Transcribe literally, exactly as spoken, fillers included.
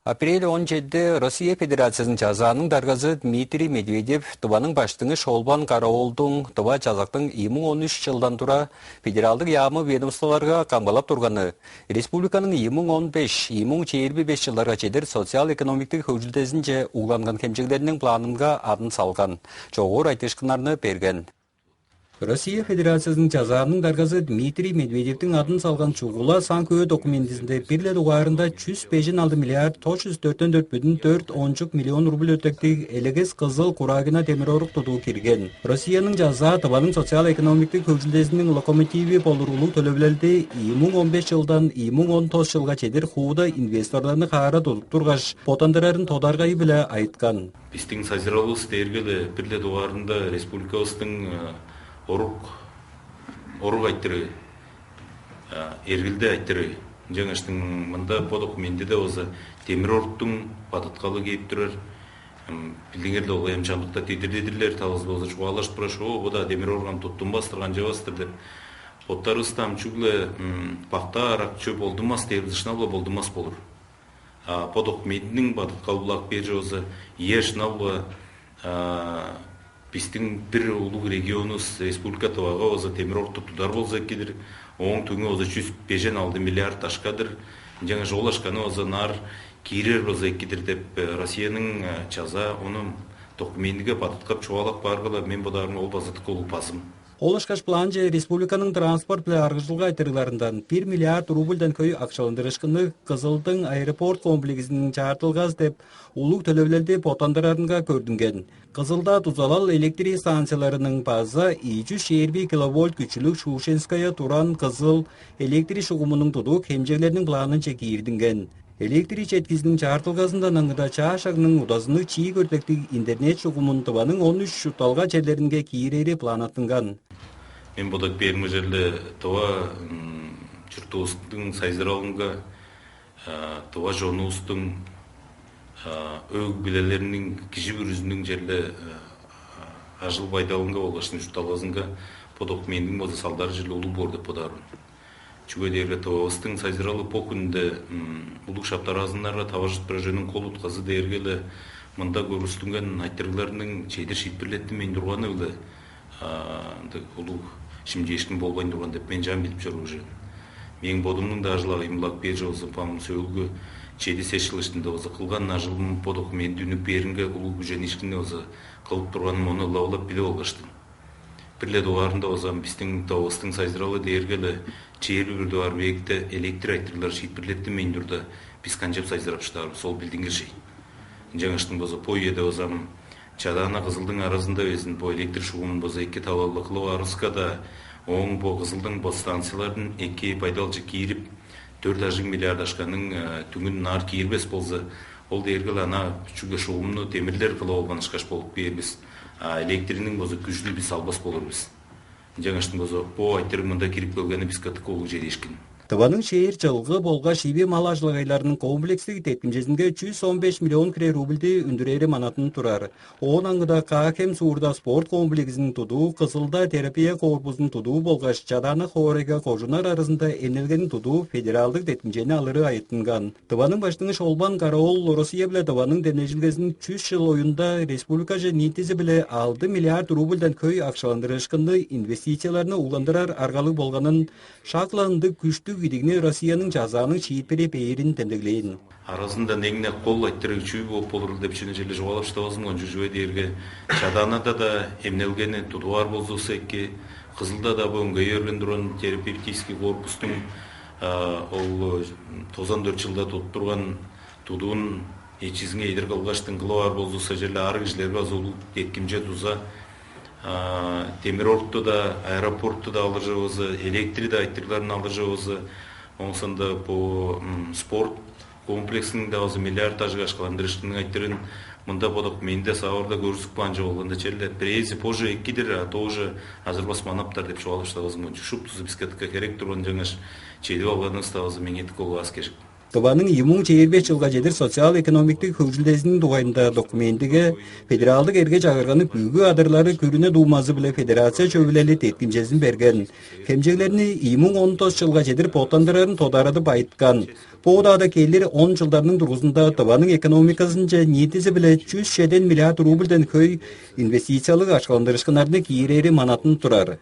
Апрель он чеди Россия Федерациязының чазааның даргазы Дмитрий Медведев Тываның баштыңы Шолбан Караолдуң Тыва чазактың ийи муң он үш чылдан тура федералдык яамы ведомстволарга камгалап турганы, республиканың ийи муң он беш, ийи муң чээрби беш чылдарга чедир социал-экономиктик хөгжүлдезинче угланган хемчеглерниң планынга адын салган. Чогуур айтыышкыннарны берген. Россия Федерациязының чазааның даргазы Дмитрий Медведевтиң адын салган чугула саң-хөө документизинде бир-ле дугаарында чүс бежен алды миллиард тос чүс дөртен дөрт бүдүн дөрт ончук миллион рубль өртектиг элегес кызыл курагина демир орук тудуу кирген. Россияның чазаа Тываның социал-экономиктик хөгжүлдезиниң локомотиви болур улуг төлевилелди ийи муң он беш чылдан ийи муң он тос чылга чедир хууда инвесторларны хаара тудуп тургаш, боттандырарын тодаргайы-биле айыткан. Бистиң сайзыралывыс дээрге-ле бир-ле дугаарында республикавыстың орук, орук айтырыы, эргилде айтырыы. Ынчангаштың мында бо документиде болза демир оруктуң бадыткалы кээп турар. Билдиңер-ле, ол эм чамдыкта дедир-дедирлер тавызы болза чугаалашып турар, шоо бо-даа демир орук ам туттунмас-тыр, канчавас-тыр деп. Боттарывыста ам чүгле бактаа арак чөп болдунмас дээр, шынап-ла болдунмас болур. А бо документиниң бадыткалы-биле ап кээр чүве болза, ийе, шынап-ла, бистиң бир улуг регионувус Республика Тывага болза демир орукту тудар болза эки-дир, ооң түңү болза чүс бежен алды миллиард акша-дыр. Ынчангаш ол акшаны болза ынаар киирер болза эки-дир деп, Россияның чазаа ону документиге бадыткап чугаалап каарга-ла, мен бодаарымга ол база дыка улуг базым. Ол ышкаш планче республиканың транспорт биле аргыжылга айтырыгларындан бир миллиард рубльден хөй акшаландырыышкынныг Кызылдың аэропорт комплексиниң чаартылгазы деп улуг төлевилелди боттандырарынга көрдүнген. Кызылда дузалал электрик станцияларының база ийи чүс чээрби киловольт күчүлүг Шушенская — Туран — Кызыл электрик шугумунуң тудуг хемчеглерниң планынче киирдинген. Электрик четкизиниң чаартылгазындан аңгыда чаа шагның удазынныг чиик өртектиг интернет шугумун Тываның он үш чуртталга черлеринге киирери планнаттынган. Мен бодап кээримге, черле Тыва чуртувустуң сайзыралынга, тыва чонувустуң өг-бүлелериниң, кижи бүрүзүнүң черле ажыл-байдалынга болгаш чуртталгазынга бо документиниң болза салдары черле улуг боор деп бодаар мен. Чүге дээрге Тывавыстың сайзыралы бо хүнде улуг шаптараазыннарга таваржып турар чүвениң кол утказы дээрге-ле мында көргүстүнген айтырыгларның чедир шиитпирлеттинмейн турганы-биле ындыг улуг шимчээшкин болбайн турган деп мен чам билип чоруур мен. Мээң бодумнуң-даа ажыл-агыйым-биле ап кээр чүве болза, ам сөөлгү чеди-сес чыл иштинде болза кылган ажылым, бо документ үнүп бээринге улуг күжениишкинни болза кылып турганым, ону ылап-ылап билип алгаштың. Бир-ле дугаарында болза, бистиң Тывавыстың сайзыралы дээрге-ле чээрби бир дугаар векте электрик айтырыглар шиитпирлеттинмейн турда, бис канчап сайзырап шыдаарывыс, ол билдингир чүве. Ынчангаштың болза бо үеде болза Чадаана Кызылдың аразында безин бо электрик шугумун болза эки талалыг кылып аарывыска-даа, ооң бо Кызылдың подстанцияларын эки байдалче киирип, дөрт ажыг миллиард акшаның түңүн ынаар киирбес болза, ол дээрге-ле ана чүгле шугумну демирлер кылып алган ышкаш болуп кээр бис, а электрикниң болза күжүн бис албас болур бис. Ынчангаштың болза бо айтырыг мында кирип келгени биске дыка улуг чедиишкин. Тываның шээр, чылгы болгаш иви мал ажыл-агыйларының комплекстиг деткимчезинге чүс он беш миллион хире рубльди үндүрери манаттынып турар. Оон аңгыда Каа-Хем суурда спорт комплексин тудуу, Кызылда терапия корпузун тудуу болгаш Чадаана хоорайга кожууннар аразында эмнелгени тудуу федералдыг деткимчени алыры айыттынган. Тываның Баштыңы Шолбан Кара-оол Россия биле Тываның демнежилгезин чүс чыл оюнда республикаже ниитизи-биле алды миллиард рубльден хөй акшаландырыышкынны, инвестицияларны угландырар аргалыг болганын, шак-ла ындыг күштүг идигни Россияның чазааның шиитпири бээрин демдеглээн. Аразында нең-не кол айтырыг чүү бооп болурул деп чүнү черле чугаалап шыдавазым кончуг, чүге дээрге Чадаанада-даа эмнелгени тудуп аар болзувусса эки, Кызылда-даа бо өңгей өөрлендир турган терапевтический корпустуң ол тозан дөрт чылда тудуп турган тудуун эчизинге эдир кылгаштың кылып аар болзувусса, черле аарыг кижилерге база улуг деткимче туза, демир орукту-даа, аэропортту-даа алыр чүве болза, электрик-даа айтырыгларын алыр чүве болза, оон соонда бо спорт комплексиниң-даа болза миллиард ажыг акшаландырыышкынның айтырыын мында бо документиде саварда көргүзүп каан чүве болганда, черле бирээзи боже эки-дир, а тоже ажырбас манаптар деп чугаалап шыдавазым кончуг. Шуптузу биске дыка херек турган, ынчангаш чедип алганывыс-даа болза меңээ дыка улуг аас-кежик. Тываның ийи муң чээрби беш чылга чедир социал-экономиктик хөгжүлдезиниң дугайында документиге федералдык эрге-чагырганы бүгү адырлары күрүне дуумазы-биле федерация чөвүлели деткимчезин берген. Хемчеглерни ийи муң он тос чылга чедир боттандырарын тодарадып айыткан. Бо-даа келир он чылдарның дургузунда Тываның экономиказынче ниитизи-биле чүс чеден миллиард рубльден хөй инвестициялыг акшаландырышкыннарны киирери манатын турар.